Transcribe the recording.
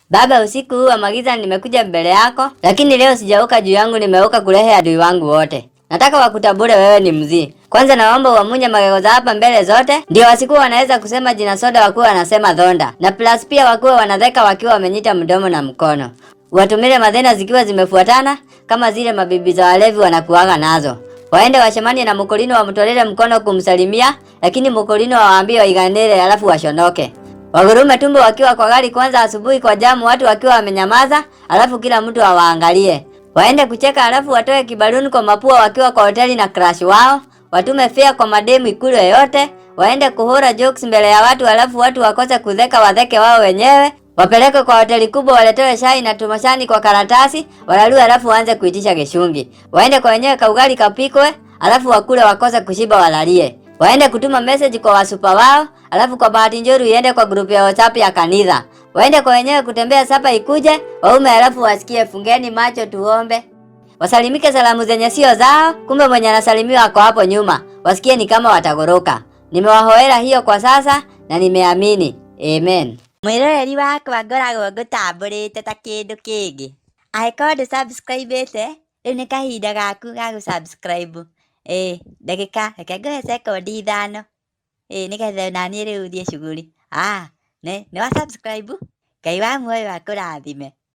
Baba, usiku huu wa magiza nimekuja mbele yako, lakini leo sijauka juu yangu, nimeuka kulehe adui wangu wote. Nataka wakutabure wewe ni mzii. Kwanza naomba uamunye magego za hapa mbele zote, ndio wasikuwa wanaweza kusema jina soda, wakuwa wanasema dhonda. Na plus pia wakuwa wanadheka wakiwa wamenyita mdomo na mkono. Watumile madhena zikiwa zimefuatana kama zile mabibi za walevi wanakuaga nazo. Waende washemani na mukolino wamtolele mkono kumsalimia, lakini mukolino wawaambie waiganire alafu washonoke. Wagurume tumbo wakiwa kwa gari kwanza asubuhi kwa jamu, watu wakiwa wamenyamaza, alafu kila mtu awaangalie. Waende kucheka alafu watoe kibaluni kwa mapua wakiwa kwa hoteli na crush wao. Watume fea kwa mademu ikulu yoyote. Waende kuhura jokes mbele ya watu alafu watu wakose kudheka, wadheke wao wenyewe. Wapelekwe kwa hoteli kubwa waletewe shai na tumashani kwa karatasi, walalue alafu waanze kuitisha kishungi. Waende kwa wenyewe kaugali kapikwe, alafu wakule wakose kushiba walalie. Waende kutuma message kwa wasupa wao, alafu kwa bahati nzuri iende kwa grupu ya WhatsApp ya kanisa. Waende kwa wenyewe kutembea sapa ikuje, waume alafu wasikie fungeni macho tuombe. Wasalimike salamu zenye sio zao, kumbe mwenye anasalimiwa ako hapo nyuma. Wasikie ni kama watagoroka. Nimewahoera hiyo kwa sasa na nimeamini. Amen. Mwiroreri wakwa ngoragwo ngũtambũrĩte ta kĩndũ kĩngĩ. Angĩkorwo ndũ subscribe ĩte, rĩu nĩ kahinda gaku ga gũ subscribe. Ĩĩ ndagĩka, reke ngũhe sekondi 5. Ĩĩ nĩgetha naniĩ rĩu thiĩ shughuli. Ah, nĩ wa subscribe? Ngai wa muoyo akũrathime.